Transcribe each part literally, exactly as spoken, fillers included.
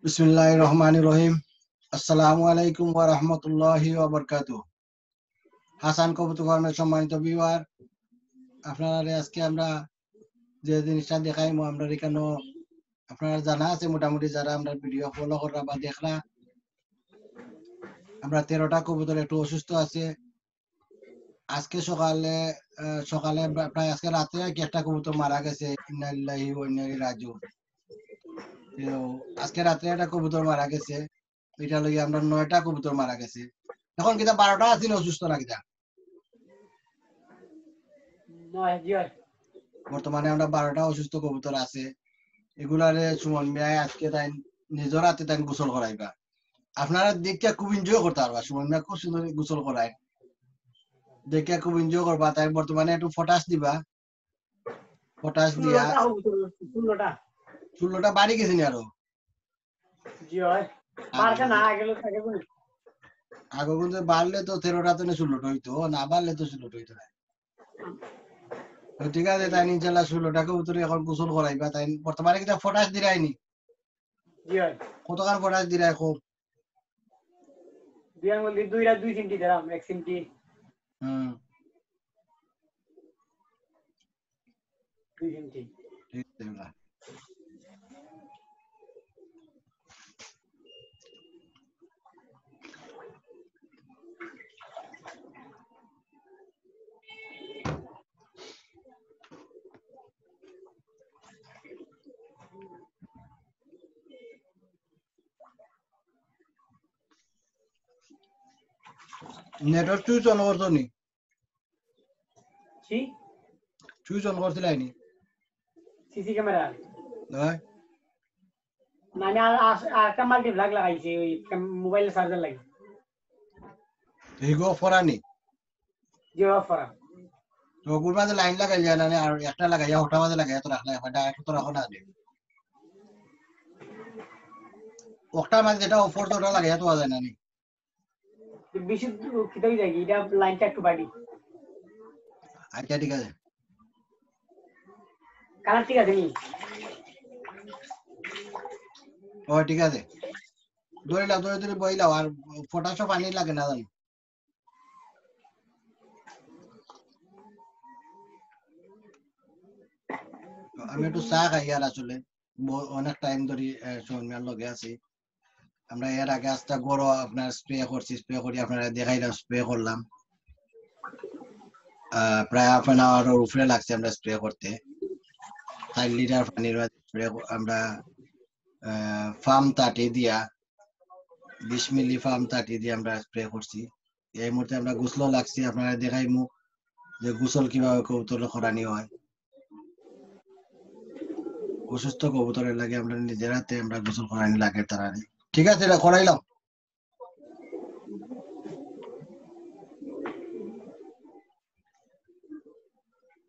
বিসমিল্লাহির রহমানির রহিম। আসসালামু আলাইকুম ওয়া রাহমাতুল্লাহি ওয়া বারাকাতুহু। হাসান কবুতর ফার্মের সম্মানিত ভিউয়ার, আপনারারে আজকে আমরা যে জিনিসটা দেখাইমু, আমরা এখানে আপনারা জানা আছে মোটামুটি, যারা আমরা ভিডিও ফলো কররা বা দেখরা, আমরা তেরোটা কবুতর একটু অসুস্থ আছে। আজকে সকালে, আহ, সকালে প্রা-, প্রায় আজকে রাত্রে আর কি একটা কবুতর মারা গেছে, ইন্না লিল্লাহি ওয়া ইন্না ইলাইহি রাজিউন। তো আজকে রাত্রে একটা কবুতর মারা গেছে, এটা লইয়া আমরা নয়টা কবুতর মারা গেছে। এখন কিতা বারোটা আছি না অসুস্থ না কিতা? নয়, জি হয়। বর্তমানে আমরা বারোটা অসুস্থ কবুতর আছে, এগুলারে সুমন মিয়ায় আজকে তাই নিজের হাতে তাই গোসল করাইবা। আপনারা দেখিয়া খুব এনজয় করতা পারবা, সুমন মিয়া খুব সুন্দর গোসল করায়, দেখিয়া খুব এনজয় করবা। তাই বর্তমানে একটু পটাশ দিবা, পটাশ দিয়া ষোলোটা কবুতর, ষোলোটা। ষোলোটা বাড়ি গেছে নি আরো? জি হয়। আগে বাড়ছে না, আগে লোক থাকে কোন? আগে কিন্তু বাড়লে তো তেরোটা তো না ষোলোটা হইতো, না বাড়লে তো ষোলোটা হইতো না। তো ঠিক আছে, তাই ইনশাল্লাহ ষোলোটা কবুতর এখন গোসল করাইবা। তাই বর্তমানে কিতা পটাশ দিরায়নি? জি হয়। কতখান পটাশ দিরায় কও? দুই আঙ্গুল দিয়ে দুই রাত দুই চিমটি দিলাম, এক চিমটি। হুম। দুই চিমটি। ঠিক আছে, এবার। নেটওয়ার্ক সুইচ অন করছো নি? কি? সুইচ অন করছিলায় নি? CC camera? নয়। না, আমি আর, আর, আর একটা মাল্টি প্লাগ লাগাইছি, ওই মোবাইল চার্জার লাগি। এইগো ফরানি? জি, অফ করা। তো ওগুর মাঝে লাইন লাগাই যায় না, আর একটা লাগাইয়া ওটার মাঝে লাগাইয়া তো রাখলে হয়, ডাইরেক্ট তো রাখো না। ওটার মাঝে যেটা অফ করতো ওটা লাগাইয়া তো যায় না নি। বেশি কিতাবই যায় কি? এটা লাইনটা একটু বাড়ি। আচ্ছা, ঠিক আছে। কালার ঠিক আছে নি? ও, ঠিক আছে। ধরে লাও, ধরে ধরে বই লাও, আর পটাশও পানি লাগে না জানো। তো আমি একটু চা খাই আর আসলে ব-, অনেক টাইম ধরি, আহ, সুমন মিয়ার লগে আছি। আমরা এর আগে আস্তা গরো আপনার স্প্রে করছি, স্প্রে করি আপনারা দেখাইলাম, স্প্রে করলাম। আহ, প্রায় হাফ অ্যান আওয়ারের উপরে লাগছে আমরা স্প্রে করতে। চার লিটার পানির মাঝে স্প্রে ক-, আমরা, আহ, ফার্ম থার্টি দিয়া, বিশ মিলি ফার্ম থার্টি দিয়া আমরা স্প্রে করছি। এই মুহূর্তে আমরা গোসলো লাগছি, আপনারা দেখাইমু যে গোসল কিভাবে কবুতর করানি হয়। অসুস্থ কবুতরের লাগি আমরা নিজের হাতে আমরা গোসল করানি লাগে তারারে। ঠিক আছে, এটা করাইলাম।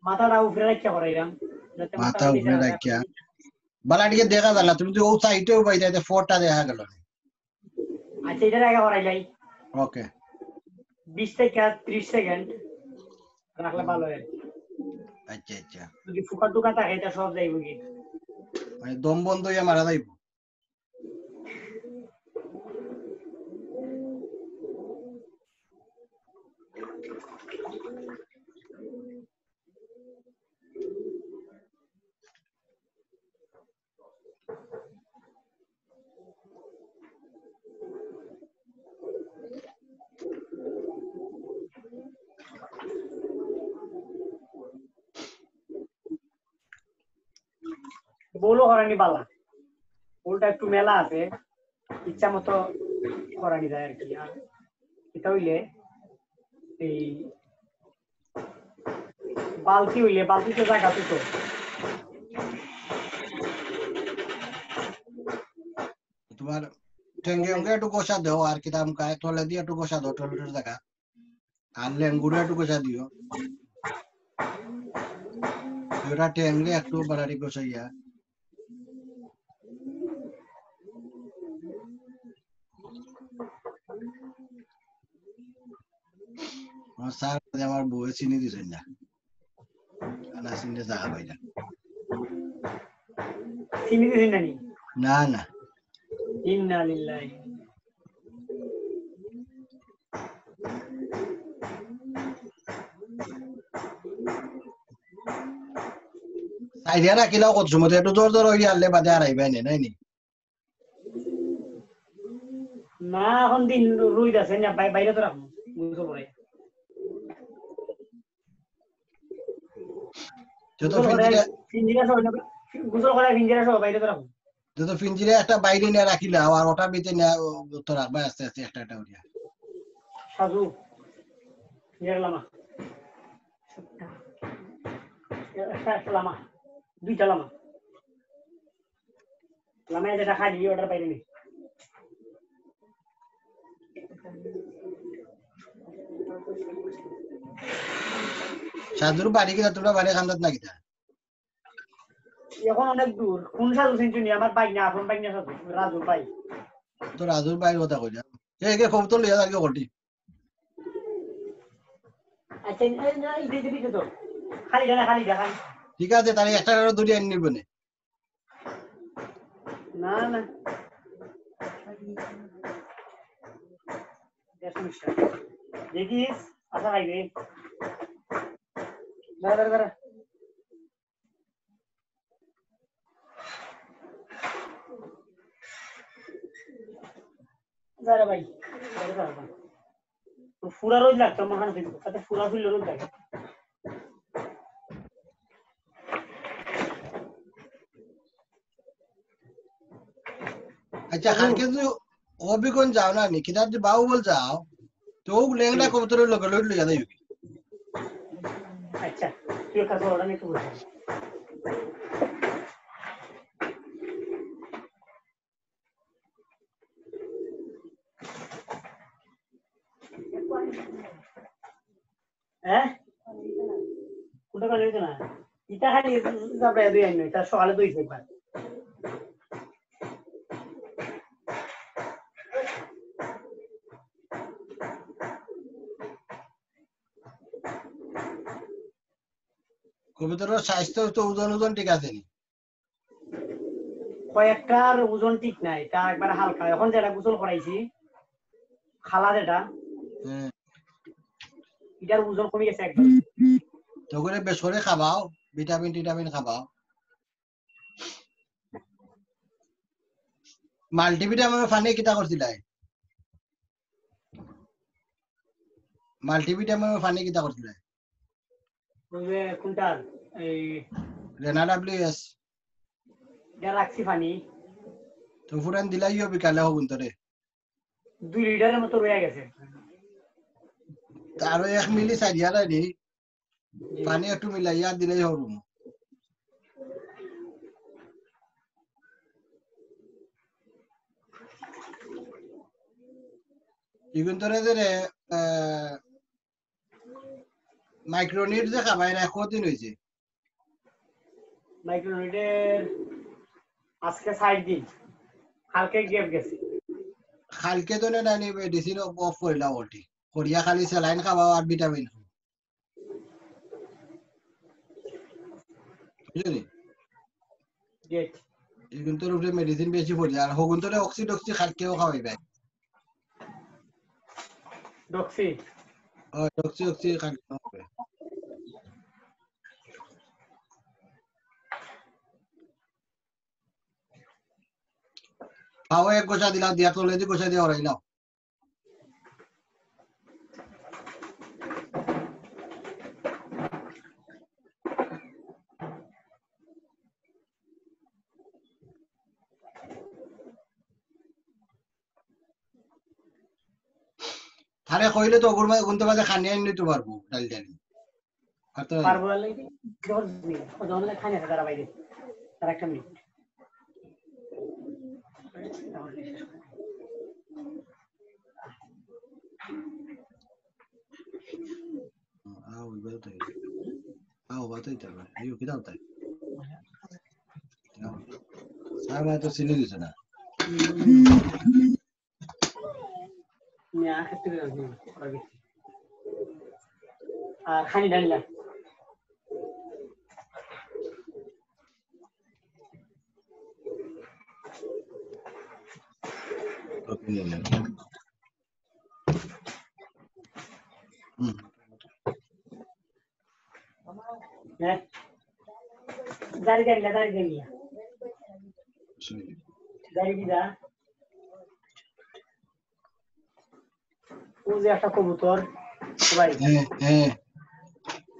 মাথাটা উপরে রাখিয়া করাইলাম, যাতে মাথা মাথাটা উপরে নিচে না রাখিয়া। যায়। বালা টিকে দেখা যায় না, তুমি তো ও সাইডেও বই যাইতে ফোরটা দেখা গেল না। আচ্ছা, এটা রাখা করাই যাই। ওকে। বিশ থেকে ত্রিশ সেকেন্ড রাখলে ভালো হয়। আচ্ছা, আচ্ছা। যদি ফুকা টুকা থাকে, এটা সব যাইব কি? মানে দম বন্ধ হইয়া মারা যাইব। বলও করানি বালা, বলটা একটু মেলা আছে, ইচ্ছা মতো করানি যায় আর কি। আর এটা হইলে এই বালতি হইলে বালতিতে জায়গা তো। তোমার ঠেঙ্গে উঙ্গে একটু গোসা দেও, আর কিতা মুখায় তলে দিয়ে একটু গোসা দেও, টয়লেটের জায়গা। আর লেঙ্গুরে একটু গোসা দিও। ওটা ঠেঙ্গে একটু বাড়ারি গোসাইয়া। আমার স্যার, আমার বউয়ে চিনি দিছইন না। না, চিনি চা খাবাই না। চিনি দিছইন না নি? না, না। ইন্না লিল্লাহি। সাইডে রাখিলাও কত সময়, একটু জোর জোর অইয়া আনলে বাদে আর আইবায় নে, নায় নি? না, অখন দিন রইদ আছে না, বাই-, বাইরে তো রাখমু, গোসল করে। যত গোসল করে ফিঞ্জিরা ফিঞ্জিরা সহ, গোসল করে ফিঞ্জিরা সহ বাইরে তো রাখমু। যত ফিঞ্জিরা একটা বাইরে নিয়া রাখিলাও, আর ওটার ভিতরে নিয়া তো রাখবায় আস্তে আস্তে একটা একটা করিয়া। সাজু, ফিঞ্জিরা লামা। একটা, একটা লামা, দুইটা লামা। লামাই যেটা খালি, ওটার বাইরে নেই। সাজুর বাড়ি কিতা, তোমরা বাড়ি কান্দাত না কিতা? এখন অনেক দূর। কোন সাজু চিনছো নি? আমার ভাই না, আপন ভাই না সাজু, রাজুর ভাই। তো রাজুর ভাইর কথা কইলাম। এ, একে কবুতর লইয়া যার কি করলি? আচ্ছা, এই, এই, এই, এই, এই, এই, তো। খালি জানা, খালি জানা। ঠিক আছে, তাহলে একটা আরো দুটি আনি নিব নে। না, না। দেখিস, আশা খাইবে। দাঁড়া, দাঁড়া, দাঁড়া। দাঁড়া ভাই, দাঁড়া, দাঁড়া, দাঁড়া। তো ফুরা রোজ লাগতো, মহান দিন, তাতে ফুরা ফুল রোজ লাগে। আচ্ছা, কালকে যদি হবিগঞ্জ যাও না নি, কিতার যদি বাহুবল যাও, তো ও লেংড়া হুম। কবুতরের লগে লই লইয়া যাইও। আচ্ছা, তুই একটা বড় আমি একটু বুঝাই। হ্যাঁ? কোনটা করে নিতে না? ইটা খালি চাপড়াইয়া দুই আইন, ইটা সকালে দুই একবার। কবুতরের স্বাস্থ্য তো ওজন ওজন ঠিক আছে নি? কয়েকটার ওজন ঠিক নাই, তা একবার হালকা। এখন যেটা গোসল করাইছি, খালা যেটা, হুম। এটার ওজন কমে গেছে একদম। তো করে বেশ করে খাবাও, ভিটামিন টিটামিন খাবাও। মাল্টিভিটামিন পানি কিতা করছিলাই? মাল্টিভিটামিন পানি কিতা করছিলাই? ওই যে কোনটার? এই রেনা ডাব্লিউ এস। এটা রাখছি পানি। তো ফুরান দিলাইও বিকালে হগুন তোরে। দুই লিটারের মতো রয়ে গেছে। তা আরো এক মিলি চাইরিয়া লাইনি। জি। পানি একটু মিলাইয়া দিলেই হরুম। ইগুন তোরে যে রে, আহ, মাইক্রোনিট যে খাবায়, এরা কদিন হইছে? মাইক্রোনিটের আজকে চার দিন, কালকে গ্যাপ গেছে। কালকে তো না, না, নি মেডিসিন অফ করিলা ওটি। করিয়া খালি স্যালাইন খাবাও আর ভিটামিন খাবাও। বুঝলি? গ্রেট। ইগুন তোর উপরে মেডিসিন বেশি পড়ে, আর হগুন তোরে অক্সি ডক্সি কালকেও খাওয়াইবায়। ডক্সি? ও, ডক্সি, অক্সি কালকেও খাওয়াইবায়। খাও এক গোসা দিলাও, দিয়া তলেদি গোসা দিয়া হরাইলাও। তারে কইলে তো ওগুর মাঝে গুনতে মাঝে খানি আনি নিতে পারবো, ডাল ডালি। আর তো পারবো, আর লাগি জোর দিই। ও জোর দিলে খানি আছে, তারা বাইরে। তারা একটা মিনিট। আও, ওই বেরোতে হবে। আও, বাতাই তো হবে। এই, ওকে দাও তাই। দাও। স্যার, মানে তো চিনি দিছে না। না, খেতে দিলাম, হুম, ওরা গেছে। আর খানি ডাল না। ওকে, নিলাম। হুম। হ্যাঁ? দাড়ি কাটলা, দাড়ি কাটলা। দাড়ি দিদা। ও যে একটা কবুতর, ভাই। হ্যাঁ, হ্যাঁ।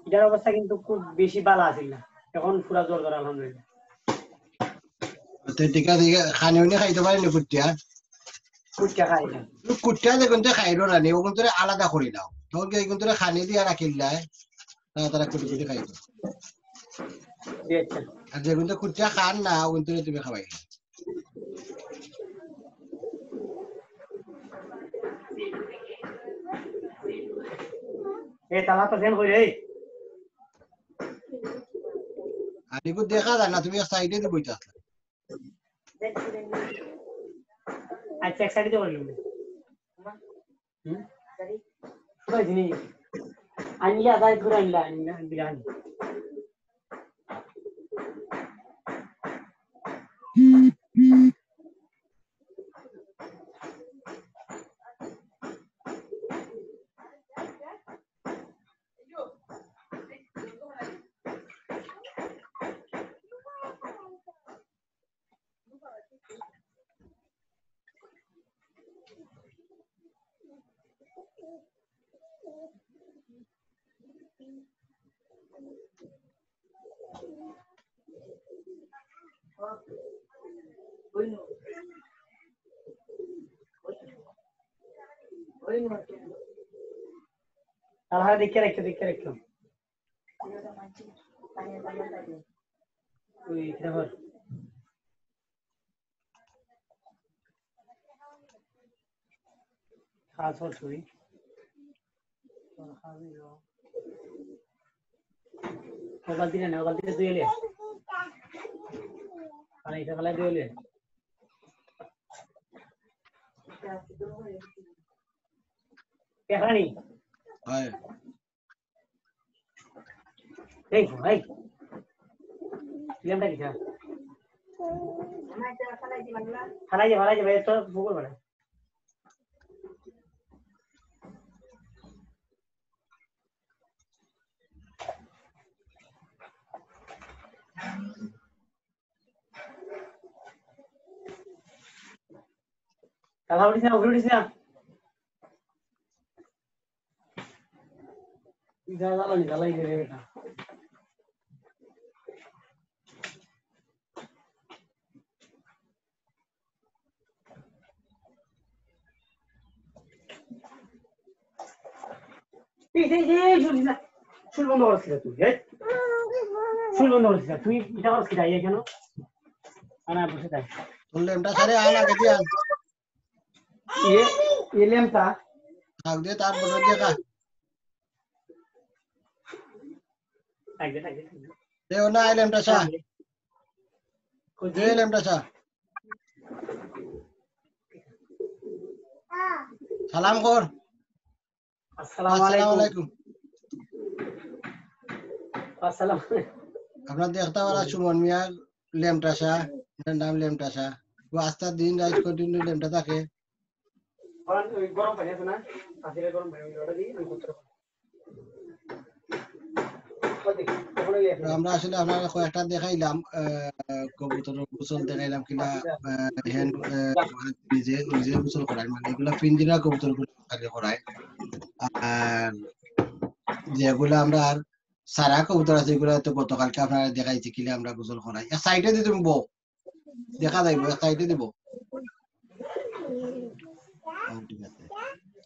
এটার অবস্থা কিন্তু খুব বেশি ভালো আছিল না, এখন পুরা জোর ধরে আলহামদুলিল্লাহ। তো ঠিক আছে, ঠিক আছে। খানি উনি খাইতে পারেনি কুট্টিয়া? কুট্টিয়া খাই না। কুট্টিয়া যেগুনতে খাইলো না নি, ওগুনতরে আলাদা করি দাও। তখন কি এগুনতরে খানি দিয়া রাখিলাই, তারা তারা কুটি কুটি খাইতো। জি, আচ্ছা। আর যেগুনতে কুট্টিয়া খান না, ওগুনতরে তুমি খাওয়াই। এ, তালা তো সেন কই রে? আর এগুন দেখা যায় না, তুমি এক সাইডে দি বইতে আসলে। আচ্ছা, এক সাইডে দি বললাম। হুম? পুরা জিনিস। আনিয়া আদায় করে আনলা, আনিয়া দিলাম। তাহলে দেখে রাখো, দেখে রাখো। ওই, এটা ধর। কাজ কর তুই। তোর কাজ হইল। ও বালতিটা নে, ও বালতিটা ধুয়ে লে। আর এটা ফেলাই ধুয়ে লে। পেখানি। হয়। এই, এই। লেমটা কিসা? ফালাই দে, ফালাই দে, ভাই, তো বুকুর ফালাই। তালা উঠিস না, উঠে উঠিস না। যা, জ্বালানি, জ্বালাই করে বেটা। এই, এই, এই, এই, শুনিস না? শুল বন্ধ করছিস তুই, এই? শুল বন্ধ করছিস তুই? এটা করছিস তাই কেন? আনা বসে থাক। তোর লেমটা সারে আন আগে দিয়ে আন। ইয়ে, ইয়ে লেমটা। থাক দে, তার বদলে দিয়ে খা। থাক দে, থাক দে, থাক দে। দে, ও না, এই লেমটা চা। দে, লেমটা চা। সালাম কর। আসসালামু আসসালামু আলাইকুম। আলাইকুম। আসসালাম। আপনারা দেখতা পারা সুমন মিয়ার লেমটা চা, এটার নাম লেমটা চা। ও আস্তা দিন রাইত continue লেমটা থাকে। গরম, ওই গরম পানি আছে না? পাতিলে গরম পানি, ওটা দিয়ে আমি করতে পারবো। ওই দেখ, ওখানে ইয়ে আছে। তো আমরা আসলে আপনারা কয়েকটা দেখাইলাম, আহ, কবুতর গোসল দেখাইলাম কিনা, আহ, hand, আহ, নিজে, নিজে গোসল করায়, মানে এগুলা পিঞ্জিরা কবুতর গুলা খালি করায়। আর যেগুলা আমরা আর সারা কবুতর আছে, এগুলা তো গতকালকে আপনারা দেখাইছি কিলা আমরা গোসল করাই। এক সাইডে দিয়ে তুমি বও। দেখা যাইব, এক সাইডে দিব। ও, ঠিক আছে।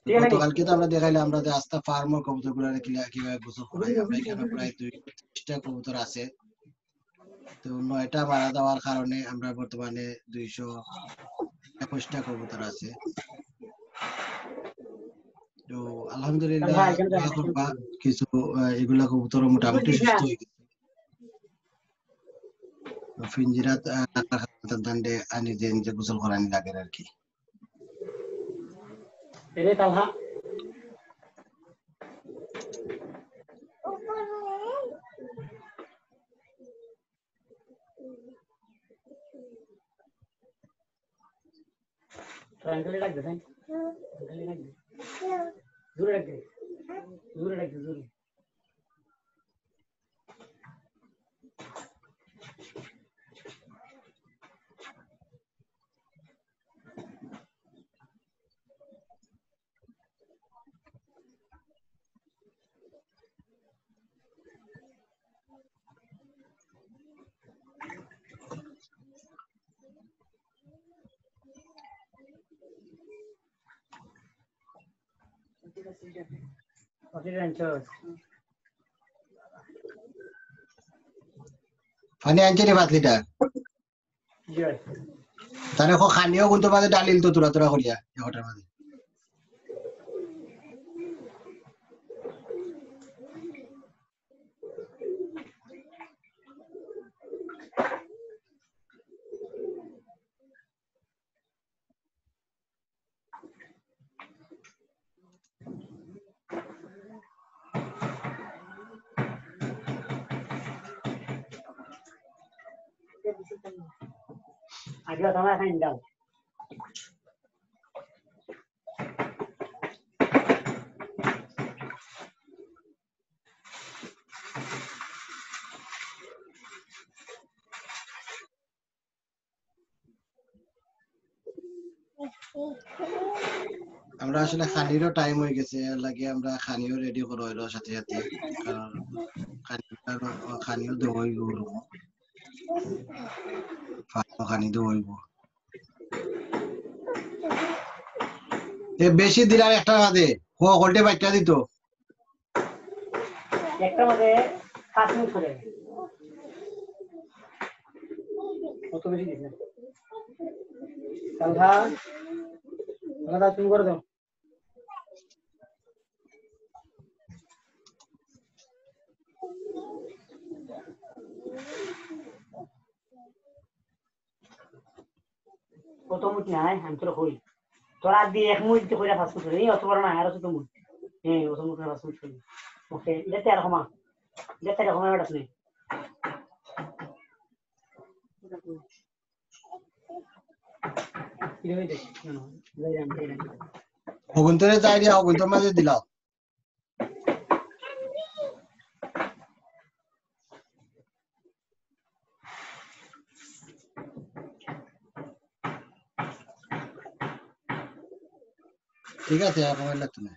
ঠিক আছে। গতকালকে তো আমরা দেখাইলাম, আমরা যে আস্তা ফার্মর কবুতরগুলো কিলা-, কিভাবে গোসল করাই। আমরা এখানে প্রায় দুইশো ত্রিশটা কবুতর আছে। তো নয়টা মারা যাওয়ার কারণে আমরা বর্তমানে দুইশো একুশটা কবুতর আছে। তো আলহামদুলিল্লাহ, ভাই, এখানে দোয়া করবা, কিছু, আহ, এগুলা কবুতর মোটামুটি সুস্থ হয়ে গেছে। তো পিঞ্জিরাত, আহ, রাখার কারণে তান দান্ডে আনি যে নিজে গোসল করানি লাগে আর কি। এরে তালহা। তোর আঙ্কেলে ডাক দে, ভাই। আঙ্কেলে ডাক দে। জোরে ডাক দে। জোরে ডাক দে, জোরে। পানি আনছে নি পাঁচ লিটার? জি ভাই। তাহলে এখন খানিও কিন্তু মাঝে ডালিল তো তোরা তোরা করিয়া, এগারোটার মাঝে। আগে তোমার খাইন দাও। আমরা আসলে খানিরও টাইম হয়ে গেছে, এর লাগি আমরা খানিও রেডি করো এর সাথে সাথে, কারণ খানি, খানিও দেওয়া হইব, খানি দেওয়া হইব। এ বেশি দিলাম একটা বাদে, হকলটে বাইট্টা দিত। একটা মধ্যে পাঁচ মিনিট করে। অত বেশি দিস না। কালহা, কালহা তুমি করে দাও। কত মুঠ নাই, আমি তোরা কই। তোরা দিয়ে এক মুঠ দিয়ে কইরা পাঁচ মুঠ করি, এই অত বড় না, আর অত মুঠ। হ্যাঁ, অত মুঠ না, পাঁচ মুঠ করি। ওকে, এটা তেরো কমা। এটা তেরো কমা, এটা নেই। হগুন্তরে যাই দিয়া, হগুন্তর মাঝে দিলাও। ঠিক আছে, আর সময় লাগতো না।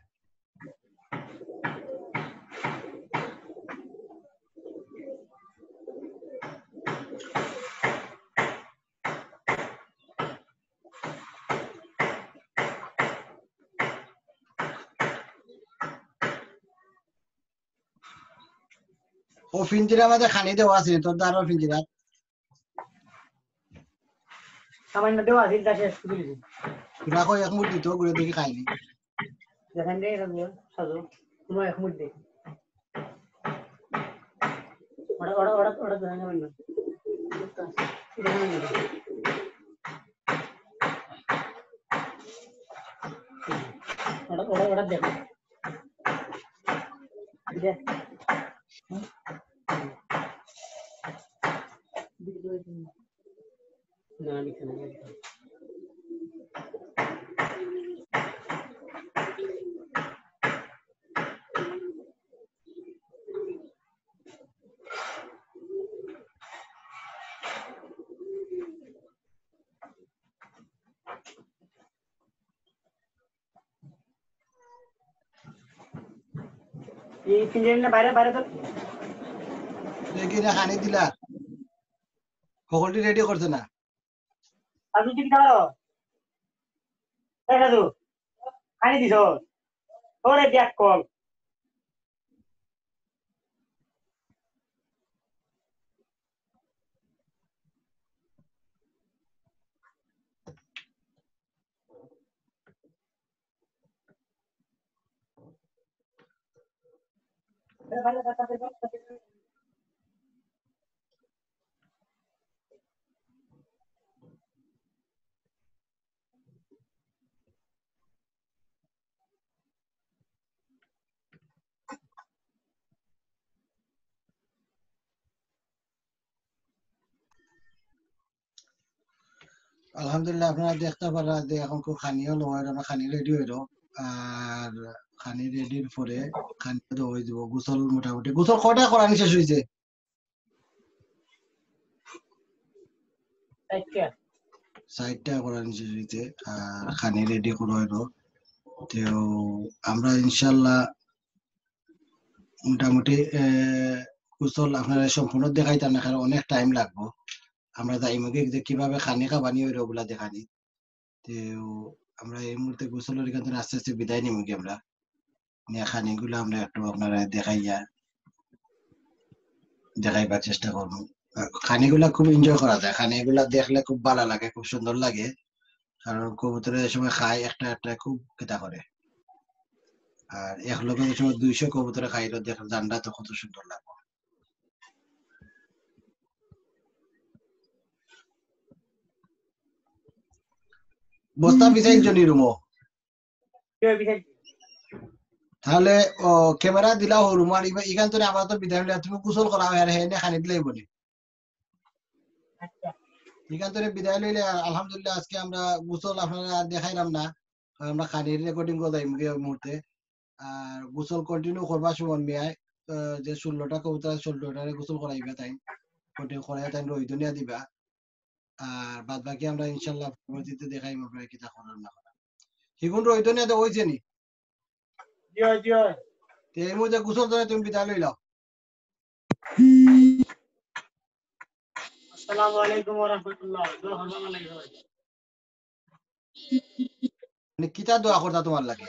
ও ফিঞ্জিরা মাঝে খানি দেওয়া আছে, তোর দাঁড়াও ফিঞ্জিরা। সামান্য দেওয়া আছে, এটা শেষ করে দিবি। রাখো, এক মুঠ দিত, ঘুরে দেখি খাইনি। দেখেন রে, এটা দিয়ে, সাজু, তোমার এক মুঠ দে। ওটা, ওটা, ওটা, ওটা দেখেন না। এটা দেখেন না। ওটা, ওটা, ওটা দেখো। দে। না, লিখে না, লিখে না। এই তিনজন না বাইরে, বাইরে তো। দেখি না, খানি দিলা। হকলটি রেডি করছে না। সাজু, তুই কি করো? এই সাজু, খানি দিছ? ওরে ব্যাক কল। আলহামদুলিল্লাহ, আপনারা দেখতা পাররা যে এখন খুব খানিও লওয়া অইলো, আমরা খানি রেডি অইলো। আর খানি রেডির পরে খানি তো অই দিব। গোসল মোটামুটি, গোসল কয়টা করানি শেষ অইছে? চাইরটা। চাইরটা করানি শেষ অইছে, আর খানি রেডি করা অইলো। তো আমরা ইনশাল্লাহ মোটামুটি, এ, গোসল আপনারা সম্পূর্ণ দেখাইতাম না, কারণ অনেক টাইম লাগবো। আমরা যাইমুগি যে কিভাবে খানি খাবানি অইলো ওগুলা দেখানি। তো আমরা এই মুহূর্তে গোসলর এখান থেকে আস্তে আস্তে বিদায় নিমুগি আমরা। নিয়া খানিগুলা আমরা একটু আপনারা দেখাইয়া, দেখাইবার চেষ্টা করমু। আর খানিগুলা খুব এনজয় করা যায়, খানিগুলা দেখলে খুব ভালা লাগে, খুব সুন্দর লাগে। কারণ কবুতরে যে সময় খায় একটা একটা খুব কিতা করে। আর এক লগে যে সময় দুইশো কবুতরে খাইলো, দেখ জানটা তো কত সুন্দর লাগবো। বস্তা বিছাইছো নি রুমো? তাহলে, ও, ক্যামেরা দিলাও রুমো, আর ইবা-, ইখান তো আমরা তো বিদায় লইলাম, তুমি গোসল করাও আর হে নে খানি দিলাই বলে। আচ্ছা। ইখান তো বিদায় লইলে, আলহামদুলিল্লাহ, আজকে আমরা গোসল আপনারা আর দেখাইলাম না, কারণ আমরা খানির রেকর্ডিং করে যাইমুগি ওই মুহূর্তে। আর গোসল কন্টিনিউ করবা সুমন মিয়ায়, আহ, যে ষোলোটা কবুতর আছে, ষোলোটারে গোসল করাইবা তাই, কন্টিনিউ করাইয়া তাই রইদো নিয়া দিবা। আর বাদ বাকি আমরা ইনশাল্লাহ পরবর্তীতে দেখাইমু আপনারা কিতা করার না করার। হিগুন রইদো নিয়া দেওয়া অইছে নি? জি অয়, জি অয়। তে এই মুহূর্তে গোসল করে তুমি বিদায় লইলাও। আসসালামু আলাইকুম ওয়া রাহমাতুল্লাহ। দোয়া করবা আমার লাগি। মানে, কিতা দোয়া করতা তোমার লাগি?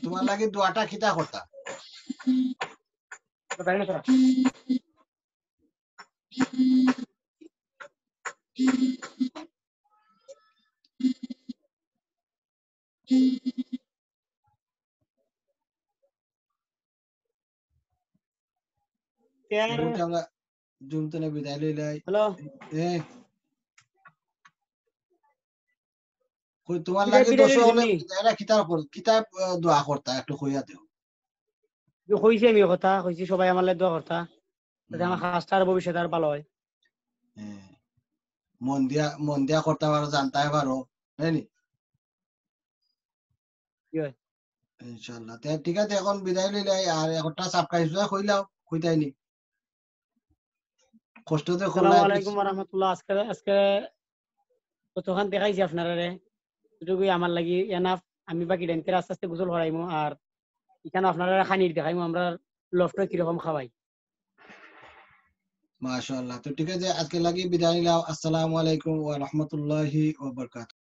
তোমার লাগি দোয়াটা কিতা করতা? কে আর এখন কি আমরা জুম তনে বিদায় লইলাই? হ্যালো। এ, কই তোমার বিদায়, লাগি বিদায় দর্শক লইলাম হলে নি? বিদায় না, কিতা কর-, কিতা, আহ, দোয়া করতা একটু কইয়া দেও। যে কইছি আমি কথা, কইছি সবাই আমার লাগি দোয়া করতা। যাতে আমার হুম। কাজটা আর ভবিষ্যতে আর ভালো হয়। হ্যাঁ। মন দিয়া, মন দিয়া করতা পারো, জানতায় পারো, তাই নি? জি অয়। ইনশাআল্লাহ। তে ঠিক আছে, এখন বিদায় লইলাই, আর একটা সাবস্ক্রাইব কইলাও, কইতাই নি। কষ্ট তো আসসালামু করলাই। আলাইকুম ওয়া রাহমাতুল্লাহ। আজকে, আজকে কতখান দেখাইছি আপনারারে, এটুকুই আমার লাগি এনাফ। আমি বাকি ডাইনতে আস্তে আস্তে গোসল করাইমু, আর এখানে আপনারারে খানির দেখাইমু আমরা লফটো কিরকম খাওয়াই। মাশাআল্লাহ। তো ঠিক আছে, আজকে লাগি বিদায় নিলাম। আসসালামু আলাইকুম ওয়া রাহমাতুল্লাহি ওয়া বারাকাতুহু।